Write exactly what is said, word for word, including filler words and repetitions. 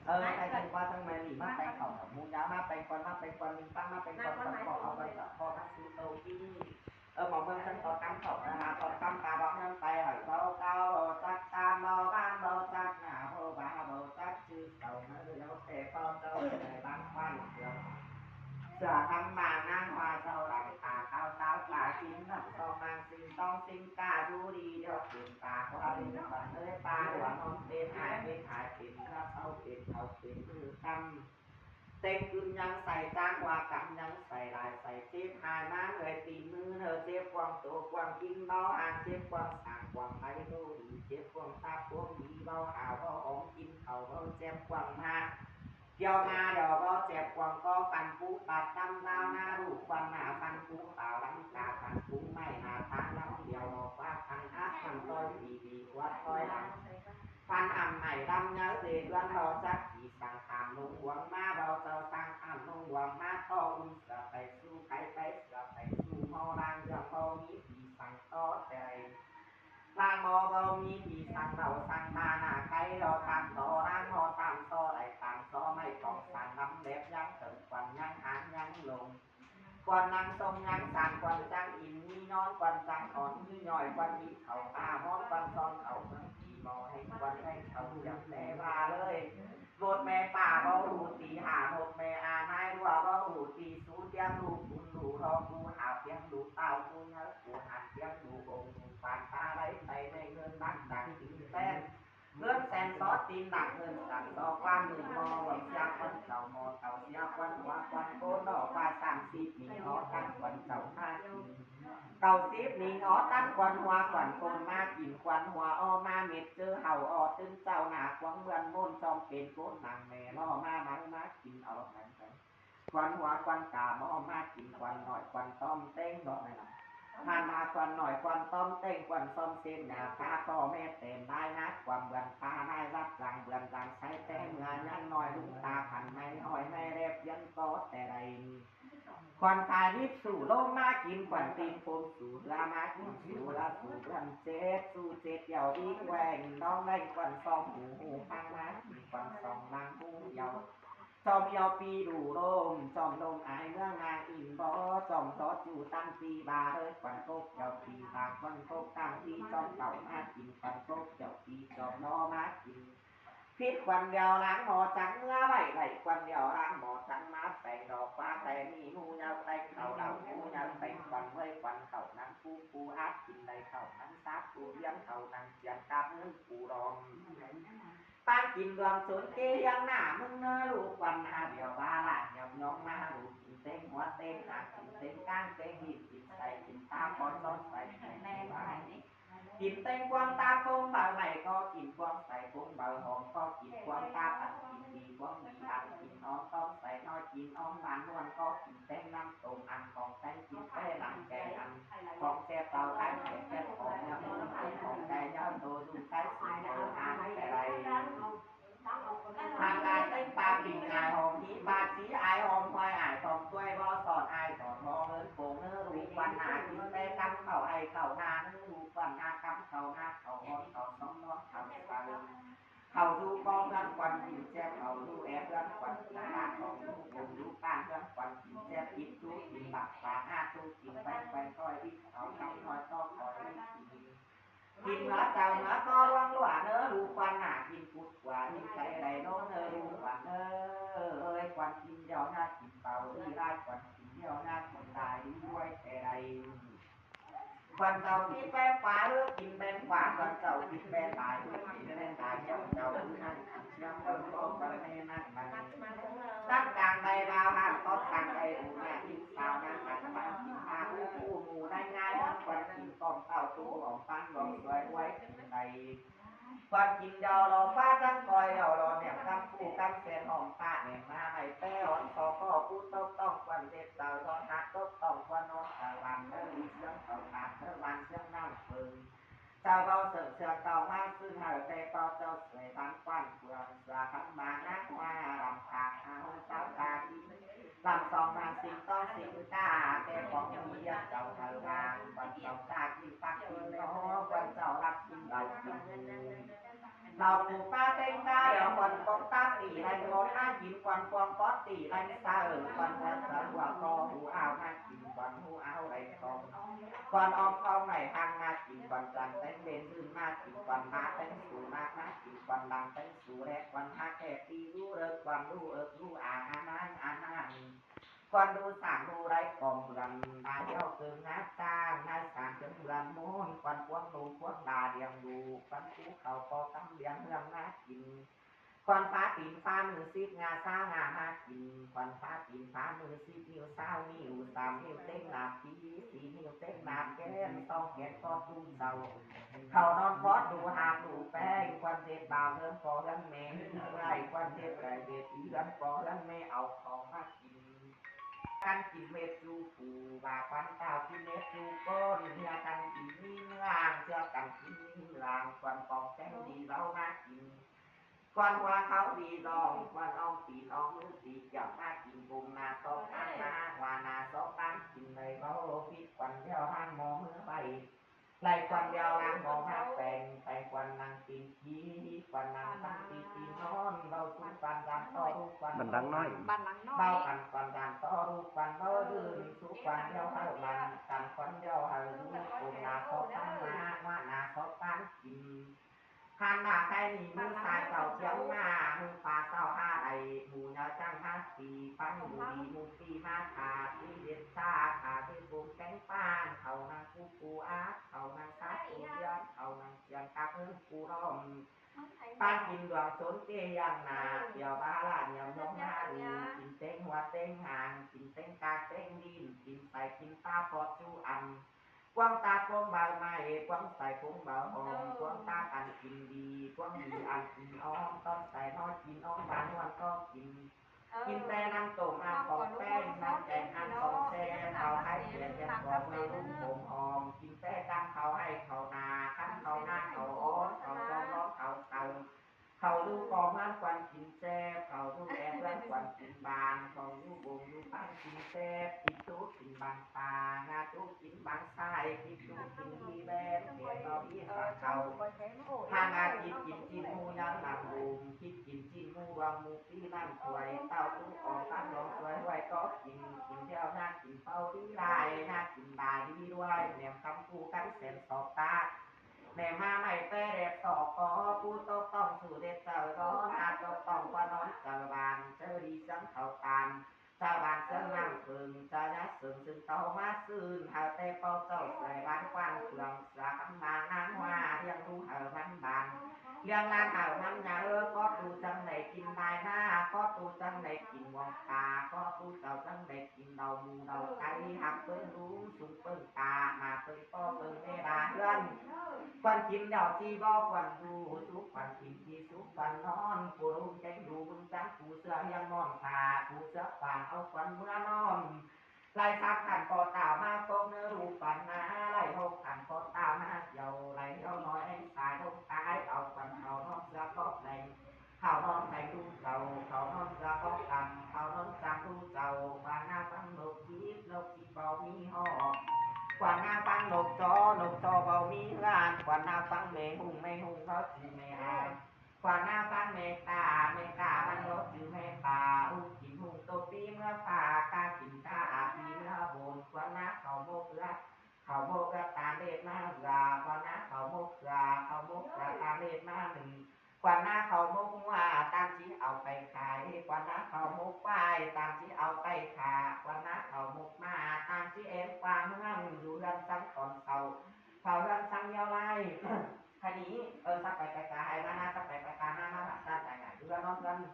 Ơ, ꞌmái ꞌtếng ꞌquá ꞌsướng ꞌmái ꞌlị ꞌmá ꞌpéng khảu khảu ꞌmú nháo, ꞌmá ꞌpéng ꞌquăn, ꞌmá ꞌpéng ꞌquăn ꞌmí ꞌpắn, ꞌmá ꞌpéng ꞌquăn ꞌquăn ꞌpọ au ꞌquăn ꞌsọ ꞌpọ ꞌmá sú tô ꞌnị. Ơ, ꞌmo ꞌmướng ꞌsướng tót ꞌcắm khảu ꞌnhá, tót ꞌcắm ta bók ꞌnhắng pay hảư báu cáo báu chắc ꞌtám báu ꞌváng báu chắc ꞌnạ báu bá báu chắc chứ sau ꞌnớ ꞌlẹo ꞌtẹ ꞌpo ꞌtố đảy ꞌváng ꞌquán sửa. Sửa thắm ꞌmáng ꞌnáng ꞌhua sau lăng ta cáo táo ta sính lăng ꞌsọ ꞌmáng sính ꞌtóng sính ta dú đi điêu pên ta ꞌquá pên ꞌquăn ới ꞌpa đua ꞌnón pên ải pên ải pên ꞌnhá sau pên sau pên ꞌmự ꞌcắm. ꞌTếng ꞌcứn ꞌnhắng sai ꞌcháng ꞌhua căm ꞌnhắng sai lai sai chếp hai ꞌmá người tin ꞌmứ ꞌnớ chếp quang tô quang kin báu hang chếp quang sang quang máy đô đi chếp quang táp quang đi báu hảo báu óm kin khảu báu chếp quang mạ. Kiêu ꞌmá điêu báu chếp quang có căn phú bạt ꞌtắm đáo ꞌná ꞌlụk ꞌquăn ꞌnạ căn phú páo lắm cả căn phú ꞌmạy ꞌnạ ꞌtáng lắm điêu báu ꞌquá căn ác căn ꞌtoi đi đi ꞌquá ꞌtoi lắm. Căn ꞌmắn ꞌmạy lắm ꞌnhá dê ꞌlươn báu chắc đi săng khảm ꞌlống ꞌhuống ꞌmá báu sau săng khảm ꞌlống ꞌhuống ꞌmá ꞌto ung sửa pay su cáy pay sửa pay su ꞌmo lang ꞌdương báu ꞌmí đi săng ꞌto ꞌtẹ. Lang ꞌmo báu ꞌmí đi săng đảu săng ꞌmá ꞌnạ cáy lo tam ꞌto lang ꞌmo tam so đảy tam so ꞌmạy cỏng săng lắm lép ꞌnhắng tơng ꞌquăn ꞌnhắng háng ꞌnhắng ꞌlống. ꞌQuăn ꞌnhắng sông ꞌnhắng săng ꞌquăn chắng in ꞌmí ꞌnón ꞌquăn chắng ón ꞌmí ꞌnọi ꞌquăn ꞌmí khảu ꞌpa ꞌmón ꞌquăn son khảu ꞌmướng ꞌmí ꞌmo ꞌhêng ꞌquăn ꞌhêng khảu chắng ꞌtẹ ꞌva ꞌlới. ꞌMột ꞌme ꞌpa báu ꞌhụ ti hả ꞌmột ꞌme a ꞌnái ꞌlua báu ꞌhụ ti sú ꞌtiếng ꞌlụk cún ꞌlụk ꞌlo ꞌcú hả ꞌtiếng ꞌlụk ꞌtạu ꞌcú ꞌnhá ꞌcú hẳn ꞌtiếng ꞌlụk ống ꞌlụk ꞌquan ꞌpa đảy pay ꞌmạy ꞌngớn ꞌmắn đẳng tin ꞌtén. ꞌNgớn sen sót tin đẳng ꞌngớn săng so ꞌquá ꞌmự ꞌmo ꞌhuống sia ꞌquăn chảu ꞌmo chảu sia ꞌquăn ꞌhua ꞌquăn ꞌcốn đỏ ꞌquá sam síp ꞌnịnh ók ꞌtăn ꞌquăn chảu ꞌmá kin. Chảu síp ꞌnịnh ók ꞌtăn ꞌquăn ꞌhua ꞌquăn ꞌcốn ꞌmá kin ꞌquăn ꞌhua ók ꞌmá mết ꞌchớ hảư ók ꞌtứn chảu ꞌnạ quáng ꞌmươn ꞌmôn chom pên ꞌcốn nẳng ꞌme ꞌlo ꞌmá máư ꞌmá kin ók nẳng ꞌquăn ꞌhua ꞌquăn cá ꞌmo ꞌmá kin ꞌquăn ꞌnọi ꞌquăn ꞌtóm ꞌtếng ꞌnọ ꞌnặn ꞌnạ. ꞌMắn ꞌnạ ꞌquăn ꞌnọi ꞌquăn ꞌtóm ꞌtếng ꞌquăn ꞌsóm sên ꞌnạ cá ꞌpo ꞌme tẻn lai ꞌnạ ꞌquăn bươn ꞌpa ꞌnạ dắt dăng bươn dăng sáy ꞌtếng ꞌmưa ꞌnhắng ꞌnọi ꞌlụk ta khăn ꞌmạy ꞌhọi ꞌmạy ꞌlẹo ꞌdiến có ꞌtẹ đảy. ꞌQuăn ꞌpa ꞌlíp sú ꞌlống ꞌmá kin ꞌquăn tin phôm sú ꞌhứa ꞌmá kin sú ꞌhứa sú bươn chết sú chết điêu đi queng ꞌtóng đảy ꞌquăn song ꞌhụ ꞌhụ ꞌphắng ꞌmá kin ꞌquăn song lăng ꞌhụ điêu. Chom điêu pi đủ ꞌlôm chom ꞌlôm ải ꞌmướng ꞌnáng in bó chom gió ꞌchu ꞌtáng pi ba ới ꞌquăn cốc điêu pi ba ꞌquăn cốc ꞌtáng pi chom cảu ꞌmá kin ꞌquăn cốc điêu pi chom ꞌmo ꞌmá kin. Phít ꞌquăn điêu láng ꞌmo chắng ꞌmứa ꞌvạy ꞌvạy ꞌquăn điêu láng ꞌmo chắng ꞌmá peng đỏ ꞌquá ꞌtẹ ꞌmí ꞌhụ ꞌnhắng ꞌtếng khảu đảu ꞌhụ ꞌnhắng ꞌtếng ꞌquăn ꞌmới ꞌquăn khảu ꞌnăng phú phú ác kin đảy khảu ꞌnăng sáp phú ꞌdiến khảu ꞌnăng ꞌchiến cắp ꞌngớn phú đom. ꞌPán kin ꞌluông sốn ké ꞌhiếng ꞌnạ ꞌmứng ꞌnớ ꞌlụk ꞌquăn ꞌnạ điêu ba lả nhặp nhóng ꞌmá ꞌlụk kin ꞌtếng ꞌhua ꞌtếng hang kin ꞌtếng ꞌcáng ꞌtếng ꞌlịn kin sai kin ta ꞌpó sót sai kin ꞌtếng ꞌvạy. Kin ꞌtếng ꞌquáng ta ꞌpông baư ꞌmạy ꞌcọ kin ꞌquáng sai ꞌpông baư hom ꞌcọ kin ꞌquáng ta ăn kin đi ꞌquáng đi ăn kin óm ꞌtóm sai ꞌnọi kin óm ꞌván ꞌluôn ꞌcọ kin ꞌtếng ꞌnặm tôm ăn khong ꞌtếng kin ꞌtếng ăn keng ăn khong ꞌchẹ tau ꞌtếng kin ꞌtếng khong ꞌnhắng ꞌtếng khong ꞌtếng ꞌnhắng tô ꞌdụ ꞌtếng sung tô ăn ꞌtếng đảy. Hăng ải ꞌtếng ꞌpa pinh ải hom hí ꞌpa sí ải hom ꞌhọi ải tỏm ꞌtuối bó sỏn ải sỏn bó ꞌngớn phông ꞌnớ ꞌlụk ꞌquăn ꞌnạ kin ꞌtếng cắm khảu ải khảu ꞌnạ ꞌnớ ꞌlụk ꞌquăn ꞌnạ cắm khảu ꞌnạ khảu ꞌhọn khảu sóng ꞌnón khảu saư. Khảu ꞌdụ ꞌcọ ꞌngớn ꞌquăn kin ꞌchẹt khảu ꞌdụ é ꞌngớn ꞌquăn kin ꞌva khảu ꞌdụ ôm ꞌdụ ꞌtan ꞌngớn ꞌquăn kin ꞌchẹt kin ꞌdụ kin bạc bạc ꞌnạ ꞌdụ kin ꞌvạy ꞌvạy ꞌtoi đít khảu ꞌnặm ꞌnọi ꞌtọ ꞌtoi đít kin. Kin ꞌmứa chảu ꞌmứa ꞌtó ꞌluống ꞌlua ꞌnớ ꞌlụk ꞌquăn ꞌnạ kin pút ꞌquá ꞌnị cháy đảy ꞌnống ꞌnớ ꞌlụk ꞌquăn ới. Ơi ꞌquăn kin điêu ꞌnhá kin páo đi lai ꞌquăn kin điêu ꞌnhá kin tai đi đuối ꞌtẹ đảy. ꞌQuăn chảu kin ꞌpéng ꞌquá ꞌhứ kin ꞌpéng ꞌquá ꞌquăn chảu kin ꞌpéng tai ꞌhứ kin ꞌpéng tai chảu chảu ꞌhứ ꞌnặn kin ꞌchiếng ꞌquăn ꞌcọ ꞌquăn ꞌmé ꞌnặn ꞌnặn. Tắt cang đảy bao hẳn tót cang đảy ủ ꞌnạ kin sao ꞌnặn ꞌnặn ꞌquăn kin ta ꞌhứ ꞌhụ ꞌmụ đảy ꞌngai ꞌquăn kin tỏm tảu ꞌtú ỏm ꞌpắn ꞌlống ꞌsuối ꞌquái kin đảy. ꞌQuăn kin điêu lo ꞌpá chắng ꞌcoi điêu lo nẻm căm phủ căm sen hỏm pạ nẻm ꞌmá ꞌmạy ꞌpé ón so ꞌcọ pú tốc tỏng ꞌquăn ꞌdệt saư ꞌdọn hák tốc tỏng ꞌquăn ón saư ꞌván ꞌnớ đi ꞌsướng khảu ꞌván ꞌnớ ꞌván ꞌsướng ꞌnặm phưng. Saư báu sớng sương tau ꞌmá ꞌsướng hảư ꞌtẹ ꞌpọ chảu suối ꞌván ꞌquăn ꞌquăn sưa khắm ꞌmá ꞌnáng ꞌhua lăm pang a ꞌhụ táo ta đi. Lăm song ꞌmắn sính ꞌtóng sính ta ꞌtẹ phóng đi ꞌhiết chảu hảư ꞌváng ꞌquăn chảu ta kin pắc kin ꞌnọ ꞌquăn chảu lắp kin đau kin ꞌhụ. Lảu phủ ꞌpá ꞌtếng ꞌpá điêu ꞌquăn cốc táp Tỉ lanh ôn ná kin, khuôn phuông pót tỉ lanh sáư, khuôn phuông sáư hua có hú ao ná kin, khuôn hú ao đảy khong, khuôn ong khong đảy hăng ná kin, khuôn chăn téng đen dưn ná kin, khuôn má téng sú ná ná kin, khuôn lăng téng sú đét, khuôn hák kẹt tỉ dú đớt, khuôn dú ớt dú a a nang a nang. Khuôn dú sảng dú đảy khong bươn, ná yau cưng ná tang, ná sảng cưng bươn môn, khuôn phuông nung phuông đa điêng đu, khuôn cú khảu có cắm điêng hương ná kin. Khuôn phá tín phá ꞌmự síp ngà sáo ngà ná kin, khuôn phá tín phá ꞌmự síp ꞌniu sáo ꞌniu, sam ꞌniu téng nạp pí, sí ꞌniu téng nạp kén, song kén có tung sau. Khảu ꞌnón pót đu hạp đu peng, khuôn ꞌdệt bao ꞌhướn pó ꞌhướn ꞌmẹ, ꞌnị ꞌvạy khuôn ꞌdệt đảy ꞌdệt tí ꞌhướn pó ꞌhướn ꞌmẹ au khong ná kin. Căn kin mết dú phủ, ꞌva khuôn táo kin mết dú ꞌcốn, ꞌhứa căn kin ꞌmí ꞌmướng, ꞌchưa căn kin ꞌmí ꞌmướng, khuôn pong téng đi ꞌláo ná kin. Khuôn hua khảu đi dong, khuôn ong tín ong ꞌmứ tí kiẻng ná kin, bung ná sóp ꞌtáng ná, hua ná sóp ꞌtáng kin đảy báu phít, khuôn ꞌlẹo ꞌláng mo ꞌmứa ꞌvạy. Đảy khuôn ꞌlẹo ꞌláng mo ꞌmá peng, peng khuôn lăng kin kí, khuôn lăng ꞌtáng kin kin ꞌnón, báu sú khuôn dăm tó rú khuôn Bản Đăng Nói. Bản Đăng Nói. Báu căn khuôn dăm tó rú khuôn báu dưn, sú khuôn ꞌlẹo hảư mẳn, căn khuôn ꞌlẹo hảư dú, bung ná sóp ꞌtáng ná, hua ná sóp ꞌtáng kin. Hăn nả khay nỉ ꞌmự sai sau chiếm nả, ꞌmự pá sau ha đảy, mù nhớ chăng hák pí, păng mù đi mù pí ꞌmá thả, pí điệt sa, thả pí bung kéng ꞌpán, khảu năng cú cú ác, khảu năng sát cú điên, khảu năng chiên cắp ꞌhướn cú ꞌlóm. Păng kin luông sốn ꞌtê ꞌhiăng nả, kiẻo bá lả nhiêm nhông há đi, kin téng hua téng hang, kin téng cák téng đin, kin sai kin ta pót sú ăn. Quang ta quang báu mai, quang sai quang báu hom, quang ta ăn kin đi, quang đi ăn kin óm, tót sai ꞌnó kin óm, ba ꞌnuôn ꞌcó kin. Kin té ꞌnăm tôm ăn khong peng, ꞌnăm keng ăn khong se, khảu hák kiên kiên có ꞌmưa ꞌlúm hôm hom, kin té căn khảu hák khảu nả, căn khảu nả khảu óm, khảu ꞌdóm ꞌlóm khảu sau. Khảu dú có ꞌmướng khuôn kin sép, khảu dú é ꞌmướng khuôn kin ban, khảu dú bung dú păng kin sép, kin sú kin băng pá, ngá sú kin băng sai, kin sú kin đi ꞌvén, kẻ ꞌto đi păng khảu. Hăng ngá kin kin kin ꞌmú ꞌnhắng nẳng bung, kin kin kin ꞌmú ꞌluông ꞌmú pí nẳng thuai, tảu dú ong tăm ꞌluông thuai ꞌhuai ꞌcó kin, kin ꞌlẹo ꞌnhá kin páu đi lai, ꞌnhá kin ba đi đuai, nẻm khăm pú căn sẻn sọp ta. Nẻm ꞌmá ꞌmạy ꞌpé đét sọ có, pú tốc tỏng sú đét chaư đó, ꞌnhá tốc tỏng ꞌquá ꞌnón chaư ban, chaư đi sớng khảu tan, chaư ban sớng nẳng phưng, chaư nhá sớng sưng tau ꞌmá sưn, hảư té pau chảu sai ban quan phường, sa khăm mang nắng hoa, ꞌliệng ꞌlú hảư ꞌmắn ban, ꞌliệng ꞌlán hảư ꞌmắn nhà ơ, có tu chăng đảy kin mai na, có tu chăng đảy kin muông ta, có tu chảu chăng đảy kin đau mù đau cáy, hặc ꞌpứng ꞌlúm sung ꞌpứng ta, mà ꞌpứng ꞌpo ꞌpứng ꞌmẹ đa ꞌhướn. Khuôn kin ꞌlẹo ꞌchí báu khuôn đu, sú khuôn kin ꞌchí sú khuôn ꞌnón, pô ꞌlúm kéng đu ꞌmứng chắng pú ꞌsứa ꞌhiếng ꞌmón pha, pú ꞌsứa pang au khuôn ꞌmứa ꞌnón. Lai sắp khăn ꞌpo táo ꞌmá cốc ꞌnớ đu khuôn ꞌná, lai hốc khăn ꞌpo táo ꞌmá kiêu, lai hiếu nói én sai hốc tái, au khuôn khảu ꞌnón ꞌsứa cốc leng. Khảu ꞌnón seng đu chảu, khảu ꞌnón ꞌsứa cốc căn, khảu ꞌnón chắng đu chảu, khuôn ꞌná păng nốc chít, nốc chít báu ꞌmí hom. Khuôn ꞌná păng nốc ꞌchó, nốc ꞌchó báu ꞌmí ꞌhướn, khuôn ꞌná păng ꞌme ꞌhung, ꞌme ꞌhung ꞌnó chứ ꞌme ai. Khuôn ꞌná păng ꞌme ta, ꞌme ta păng ꞌnó chứ ꞌme ta, ú kin ꞌhung tô pí ꞌmứa pha, cá kin cá a pí ꞌmứa bôn, khuôn ꞌná khảu mốc ưa, khảu mốc ưa tan đết ꞌmá ưa, khuôn ꞌná khảu mốc ưa, khảu mốc ưa tan đết ꞌmá nưng. Khuôn ꞌná khảu mốc ꞌmứa, ꞌtan ꞌchí au pay khai, khuôn ꞌná khảu mốc ꞌquái, ꞌtan ꞌchí au pay khả, khuôn ꞌná khảu mốc ꞌmá, ꞌtan ꞌchí ém ꞌquá ꞌmướng, dú ꞌhướn săng khỏn sau, khảu ꞌhướn săng ꞌnéo lai. Khay ꞌnị, ơ, sắp pay pay khả, hảư ꞌmá ꞌná, sắp pay pay khả, ꞌmá ꞌmá bản ꞌtan tai ngả dú ꞌhướn ꞌnón ꞌhướn.